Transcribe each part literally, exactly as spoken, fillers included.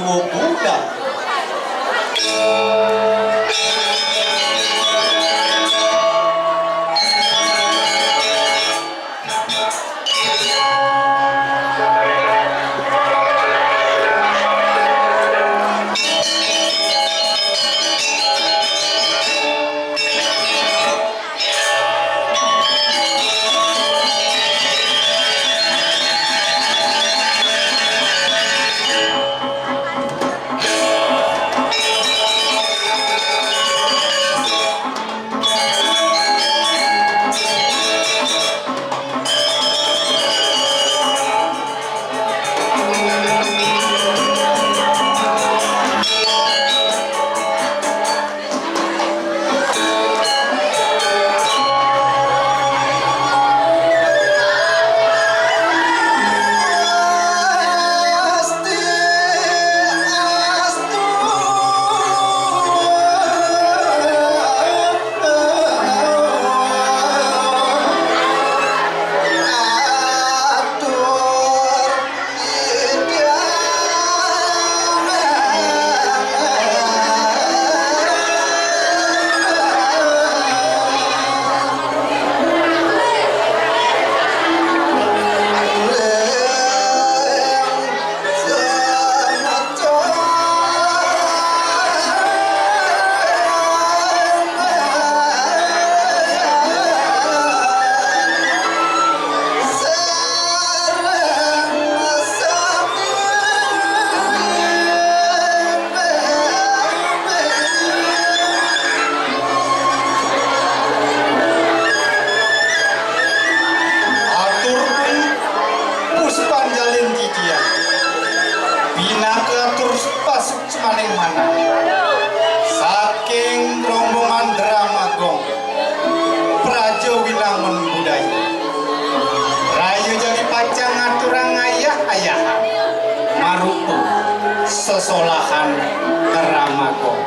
Budak. Atur pun puspan jalin titiang. Pinaka atur pasuk semaning manah. Saking rombongan Drama Gong. Praja winangun budaya. Raya jagi pacang ngaturang ayah-ayahan. Marupa sesolahan Drama Gong.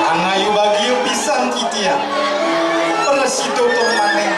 Angayu bagia pisan titiang. Prasida tur maning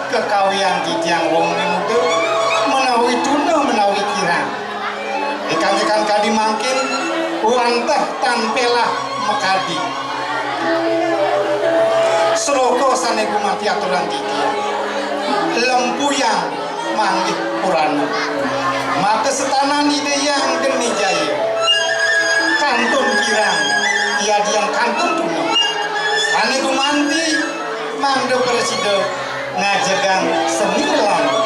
Kekawian titiang wong minuda, menawi tuna menawi kirang. Ikanjekan kadi mangkin, wantah tan pelah makadi. Sloka sane gumanti aturang titiang. Lempuyang manggih purana. Maka setanan Ida Hyang Geni Jaya. Kantun kirang, yadiang kantun tuna. Sane gumanti, mangda prasida ngajegang seni lelambut.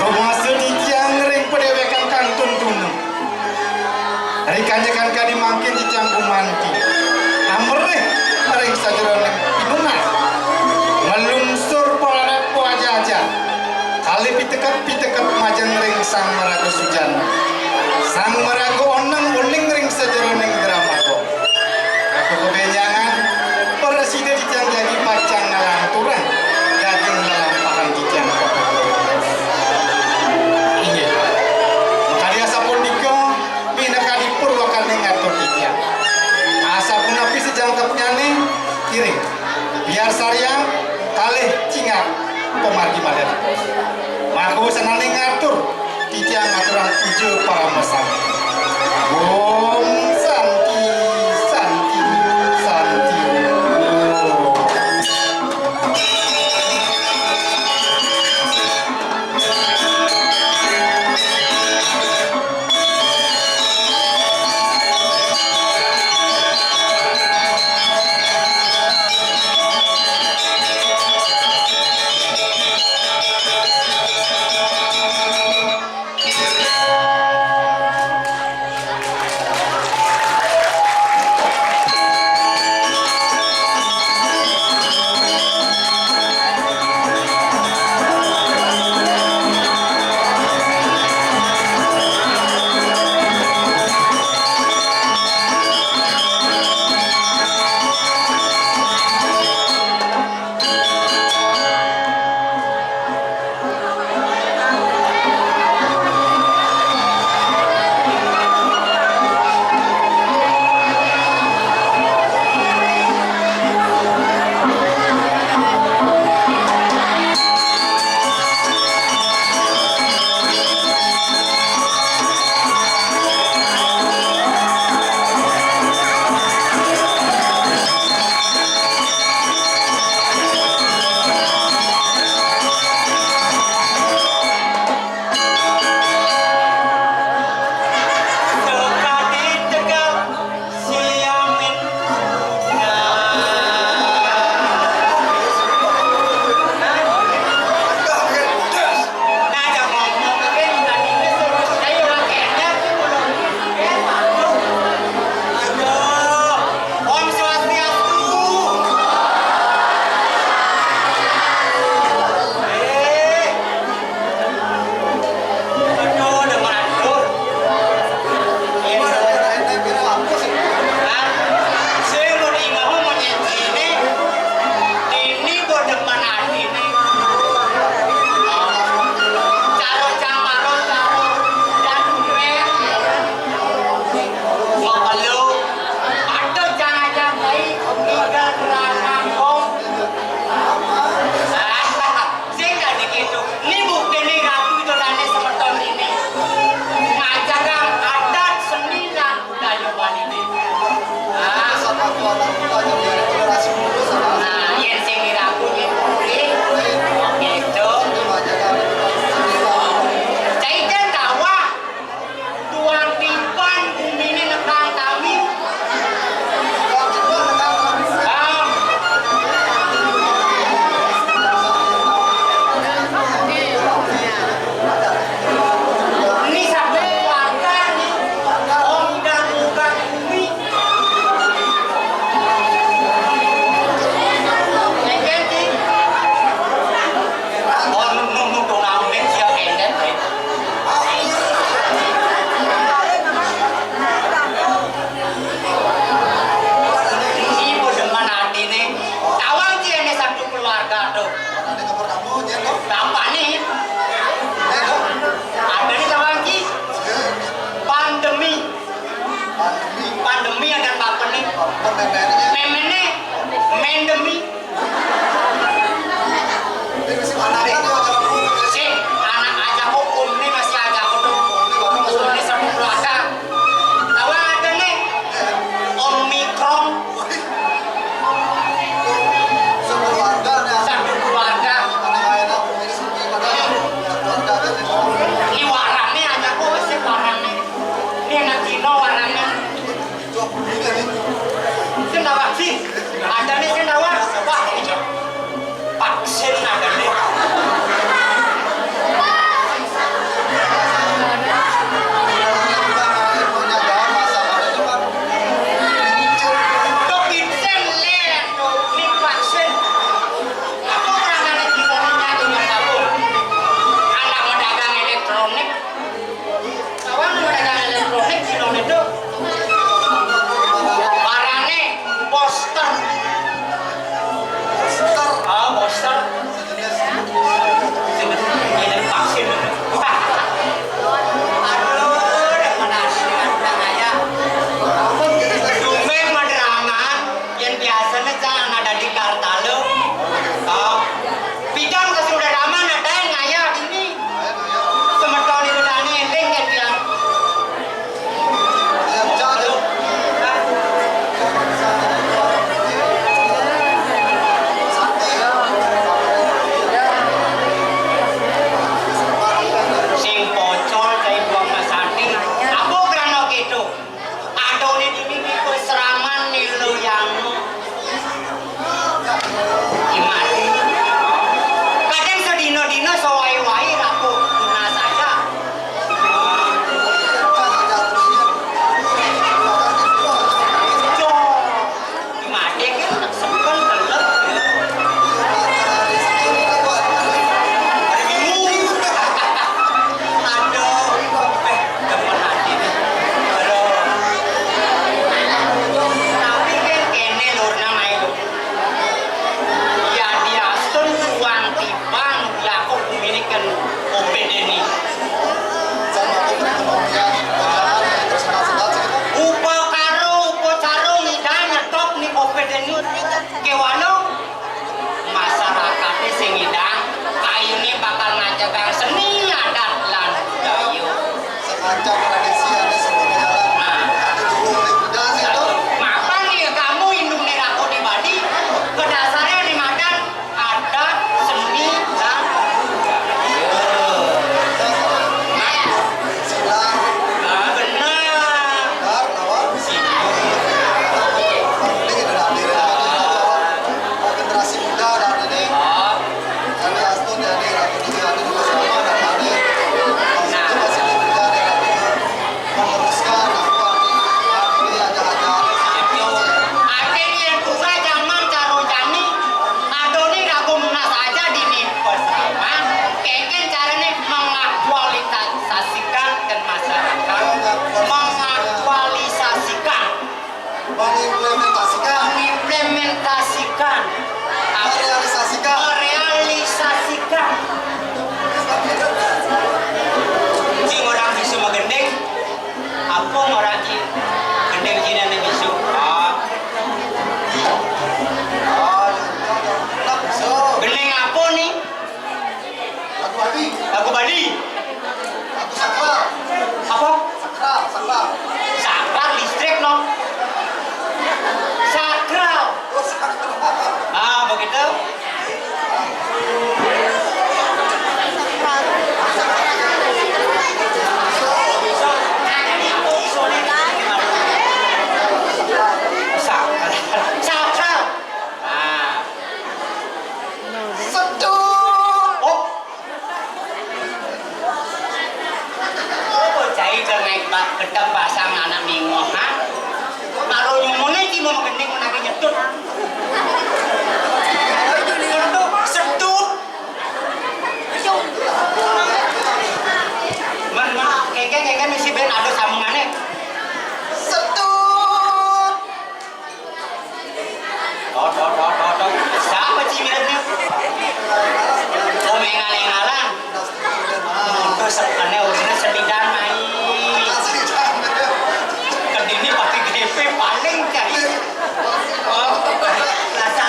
Rumasa titiang ring padewekan kantun tuna. Ri kanjekan kadi mangkin titiang gumanti. Amrih ring sajeroning pinunas. Nglungsur palaret pajaja. Kalih piteket-piteket majeng ring Sang Maraga Sujana. Sang Maraga oneng uning ring sajeroning drama. Aku kebenjangan, prasida titiang jagi pacang ngalanturang daging lelampahan titiang. Inggih. Makadi asapunika, minakadi purwakaning atur titiang. Asapunapi sajangkepnyane, iring. Biar saryang, kalih cingak, pamargi malih. Maka sananing ngatur, titiang ngaturang puja parama santi. Om Santi, Santi, Santi. Om. Endemi. Sing, anak ajaku, Umi masih ajaku tuh. Umi sama keluarga. Tahu ada nih? Omikron. Satu keluarga. Ini warangnya ajaku, masih warangnya. Ini anak Cina warangnya. Sing nawak sih. Ada nih sing nawak. Wah, vaksin ada nih. Tuh vaksin nih, tuh, ini vaksin. Aku pernah nanti kita nyatu nyataku. Anak pedagang elektronik. Kawan pedagang elektronik di Indonesia itu barangnya poster. Poster. Ah, poster. Ini vaksin. Aduh, udah mana sih, udah kaya. Dumeng mah derangan, yang biasanya jangan ada di Kartalo. Oh, bidang kesudah lama ada yang ngaya ini. Semeton itu tani eling kan dia. Sing pocol cai buang masati. Apa kerana gitu? Adoné dini niku seraman nilu yang imati. Kadang sedina-dina sawai-wai rapuh tunas aja. Imati kan seken kelep. Aduh, eh, demen hati nih. Aduh. Tapi kan kene lurna mae lho. Ya diastun tuang tiban laku kuminiken O P D ni. Upa karo, upa caro ngidang nyetop ni O P D ni. Kewano masyarakat sing ngidang kayune bakal ngajegang seni adat lan budaya. Semacam tradisi ada sebagai jalan. Nah. Ada dulu oleh budaya itu. Mapan ya kamu indung ni raku di Bali, kedasarnya ni madan adat, seni, dan budaya. Silang. Ah, benar. Benar, lawan. Silang. Ini kita hadir. Generasi muda dan ini. Ah. Kami Astun, jadi Ratu Tiga ini juga sama dan hadir. Maksudnya masih muda dan hadir. Meneruskan apa yang ini ada-ada. Akhirnya buka zaman karo jani, adoni ragu nunas aja dini peseraman, kengken carane mengaktualisasikan ke masyarakat, mengaktualisasikan. Mengimplementasikan. Mengimplementasikan. Merealisasikan. Merealisasikan. Cing orang bisu magending, apa orang cing gending cina ni bisu? Ah. Ah, ya, ya, ya. Langsung. Gending apa ni? Lagu Bali. Lagu Bali. Lagu sakral. Apa? Sakral, sakral. Sakral listrik, no. Sakral. Oh, sakral. Ah, begitu. Sakral. Sakral. Ah. Sedot. Oh. Oh, cai kena ba-, kedap pasang anak minggu, ha? Kalau nyumune iki mau gending menake nyedot. Sedot, sedot. Man, man, kengkeng, kengkeng mesti ben ada sambungane. Sedot. Tot, tot, tot, tot, tot. Siapa cimitnya? Oh, mengal-engalan. Itu sebenarnya urusannya senidan, mai. Kedini pakai G P paling cari. Oh, rasa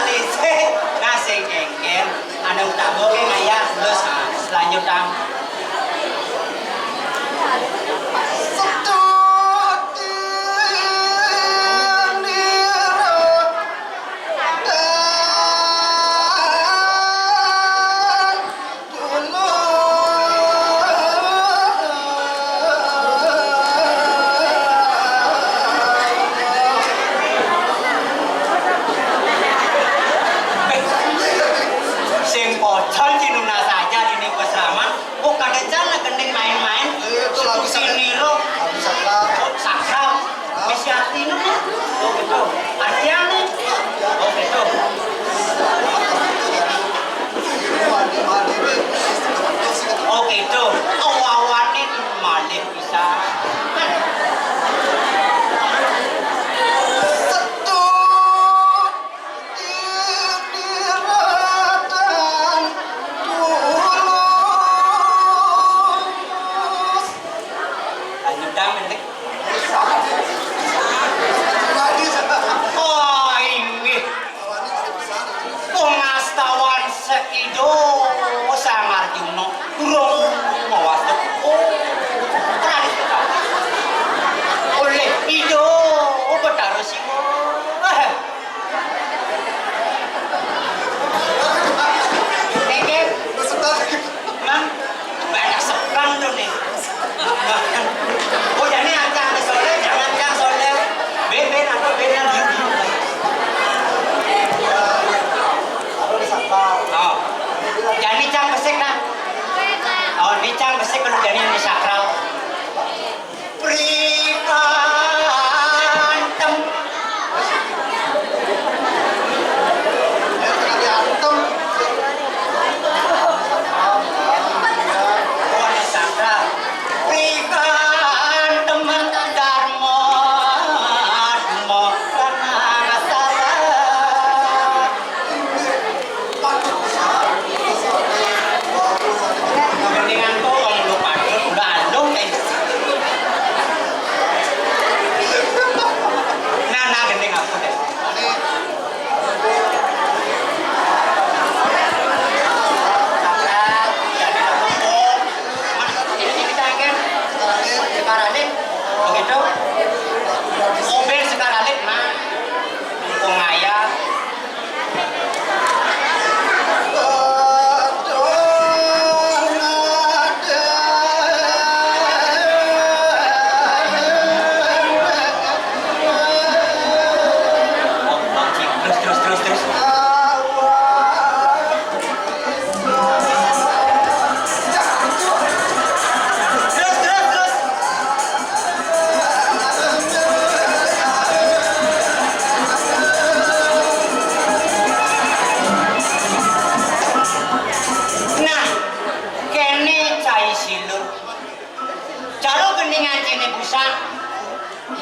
Ngancine busa.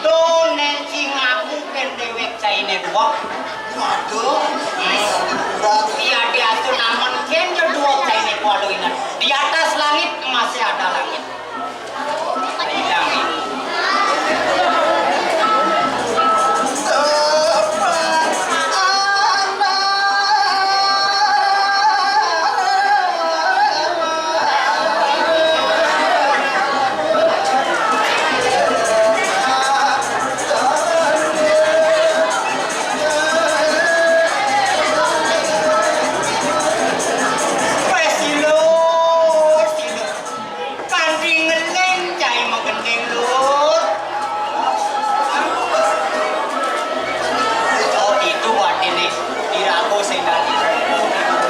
Duh, nen sing ngaku kén déwék cainé duwek. Waduh. Hmm. Iya, diatur namen kén ya duwek cainé kualu inan. Di atas langit masih ada langit. Hilang, ya. Wes, Lur, Lur. Kanthi ngeling cai magending, Lur. Oh, itu artine dirago sing dadi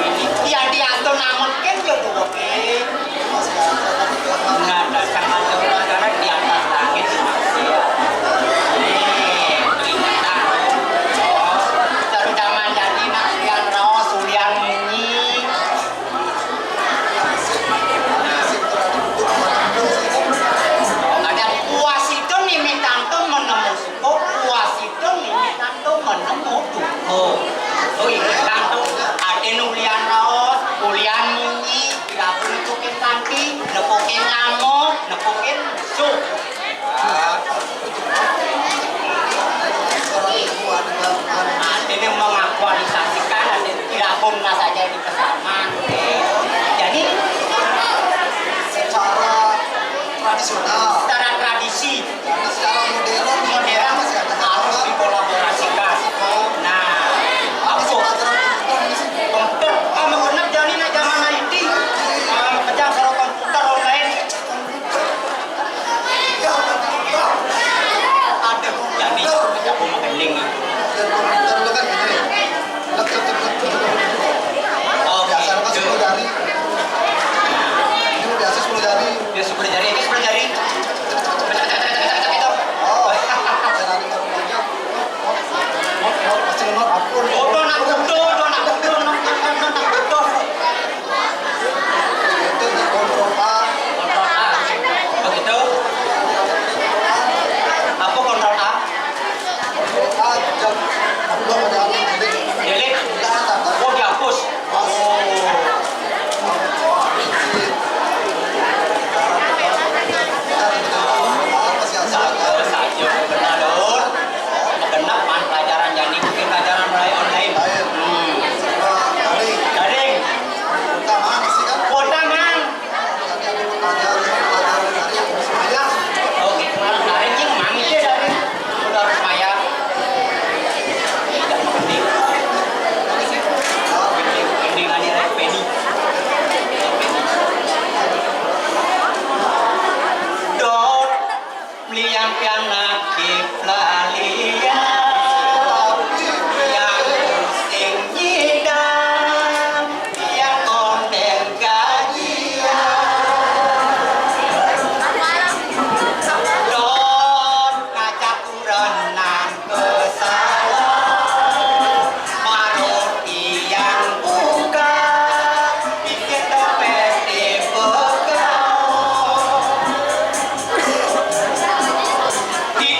ini. Ya diatur namen kén ya duweke. Nah, dasar macam pelajaran di atas langit masih. Nih, peringatan. Oh, terutama jadi nak ulian raos, ulian munyi. Ada puas itu nimitan to menemu suko, puas itu nimitan to menemu duko. Oh, iya, tantu. Ada ulian raos, ulian munyi, tidak perlu nepukin kanthi, nepukin ngamuk, nepukin suk. Artinya mengaktualisasikan, artinya tidak pun saja di pesanan. Jadi, secara tradisional, secara tradisi, karena secara modern, modern masih ada harus dikolaborasikan. Nah, apa? Komputer, ah, mengenai jani nak zaman I T. Ah, pecah soal komputer online. Aduh, jadi aku mau kening. Dan komputer lu kan gini nih. Lek, lek, lek, lek, lek. Oh, biasa lu kan gitu. Sepuluh jari. Ini biasa sepuluh jari. Ya, sepuluh jari, ini sepuluh jari. Pecah, pecah, pecah, pecah, pecah, gitu. Oh, jangan gitu. Pasti lemot, ampun. Oh, tuh anak bodoh, tuh anak bodoh, anak bodoh, anak bodoh. Itu di kontrol A. Kontrol A. Begitu. Apa kontrol A? Kontrol A, jam. Delete. Delete. Oh, dihapus. Oh. Benar, Lur. Genep man pelajaran jani, bikin pelajaran mulai online. Hmm. Daring. Kuota man. Oh, gitu. Daring, cing, man, iya, daring. Udah harus bayar. Tidak mengerti. Mending, mending aja, Rek, Penny. Dot. Mliang pianak ki plalian, yang sing nyidang, yang kondeng gajian. Don ngajak kurenan. Pesalah marut tiang buka, bikin dompet dipegang. Di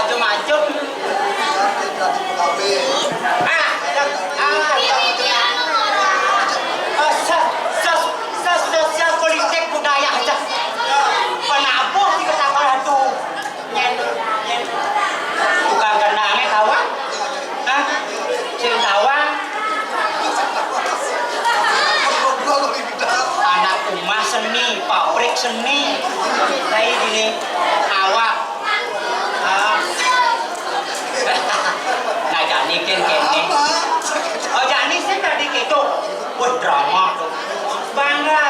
Macem-macem. Ah, ah, ah, ah. Eh, ses-, ses-, ses-, sosial politik budaya aja. Penabuh di kota Koladu. Nyen, nyen. Tukang kendangnya kawan. Hah? Sing kawan. Anak rumah seni, pabrik seni. Kayak gini, awak. Ah. Nah, jani kan kene. Oh, jani sih tadi gitu. Wah, drama tuh. Bangga.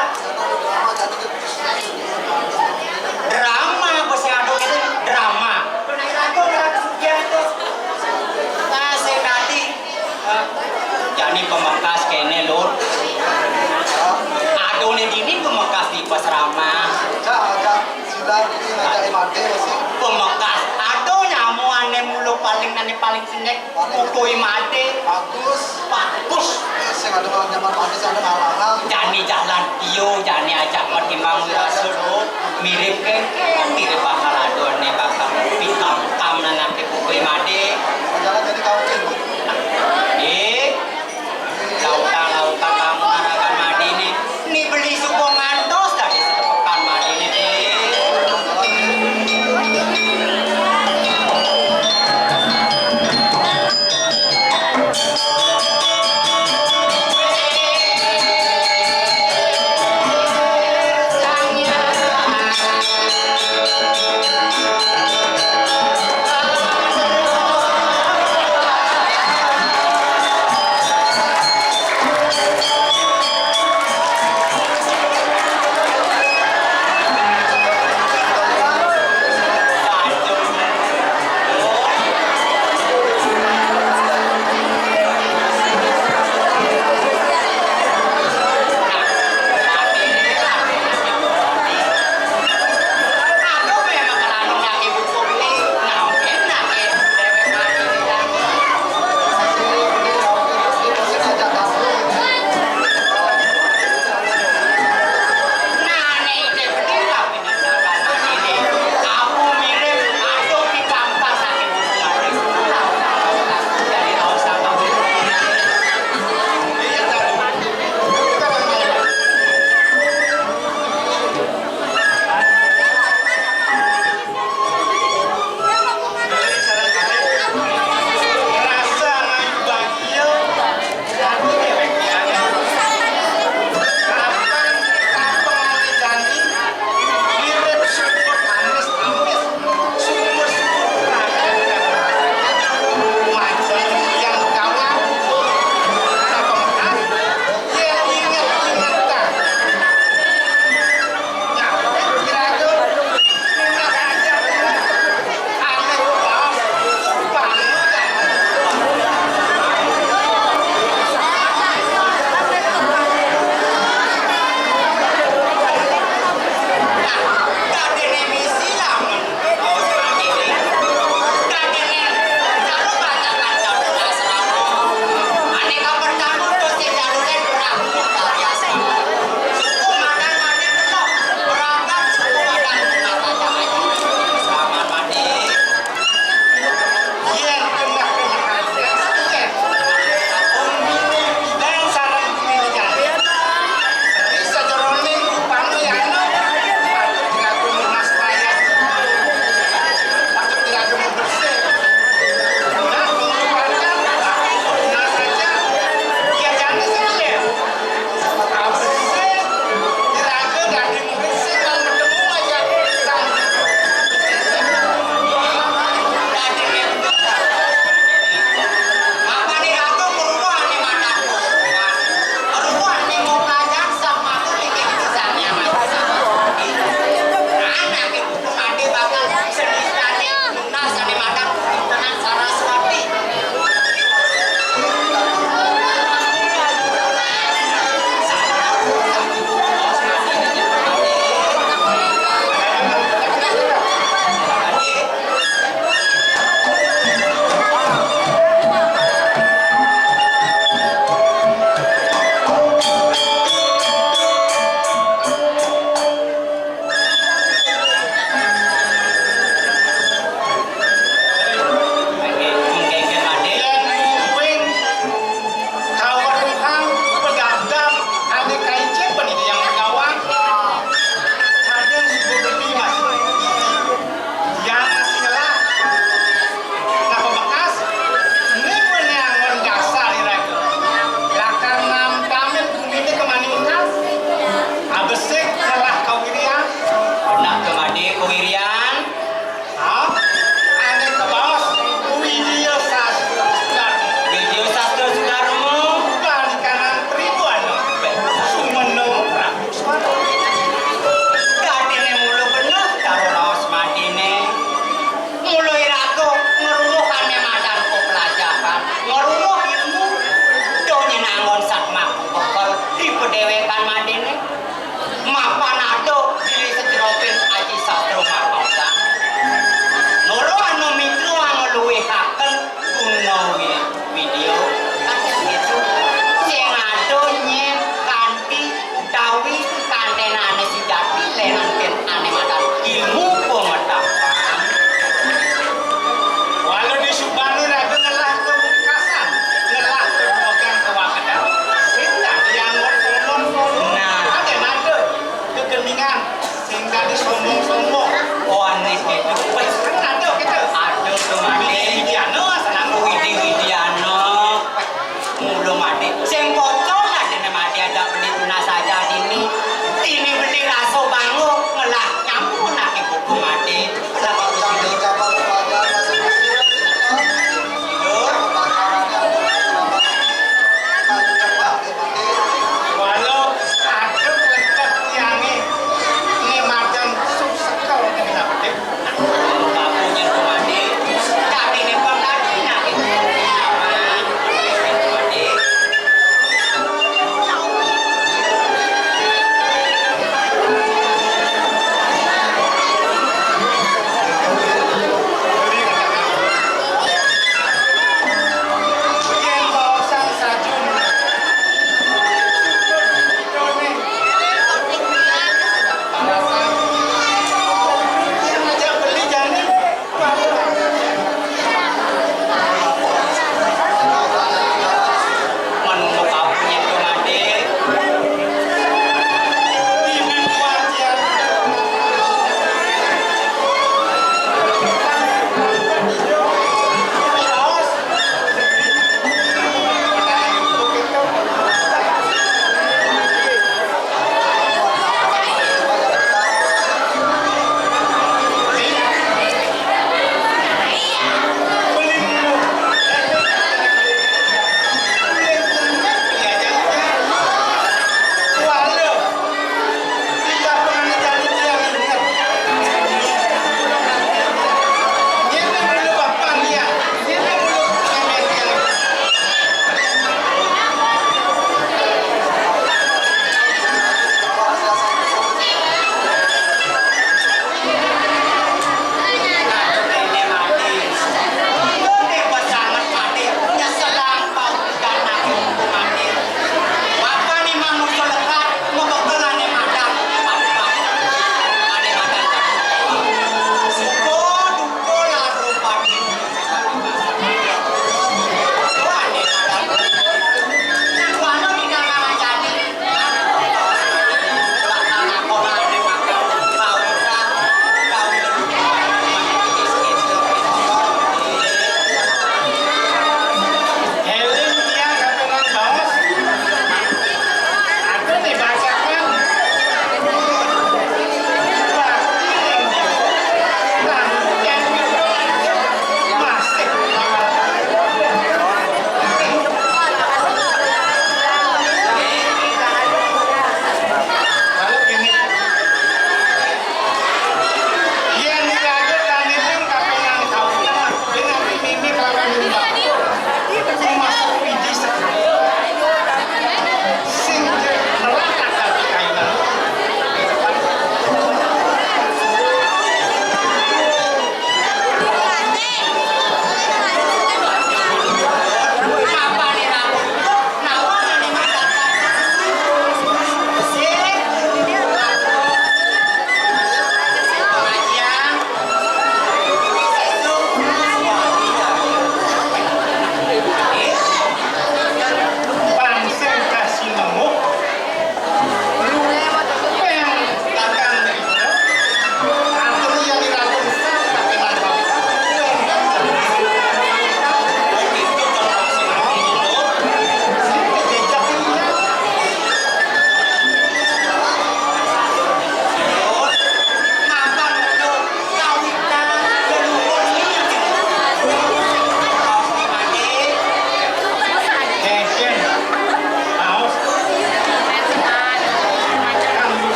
Drama, bos yang ado kene drama. Tuh, naik lagu, lagu dia tuh. Nah, saya tadi. Jani pemekas kene, Lur. Adone dini pemekas di pesrama. Cak, cak, silang ini ngajak mati masih. Pemekas ado nyamu ane mulu paling ane paling sinek. Paling. Utui mati. Bagus. Bagus. Eh, sing ada malam nyaman mati, sing ada mahal-mahal. Jani jalan iyo, jani ajak mati mang wirasa, Lur. Mirip kengkeng, mirip bakal ado ane bakal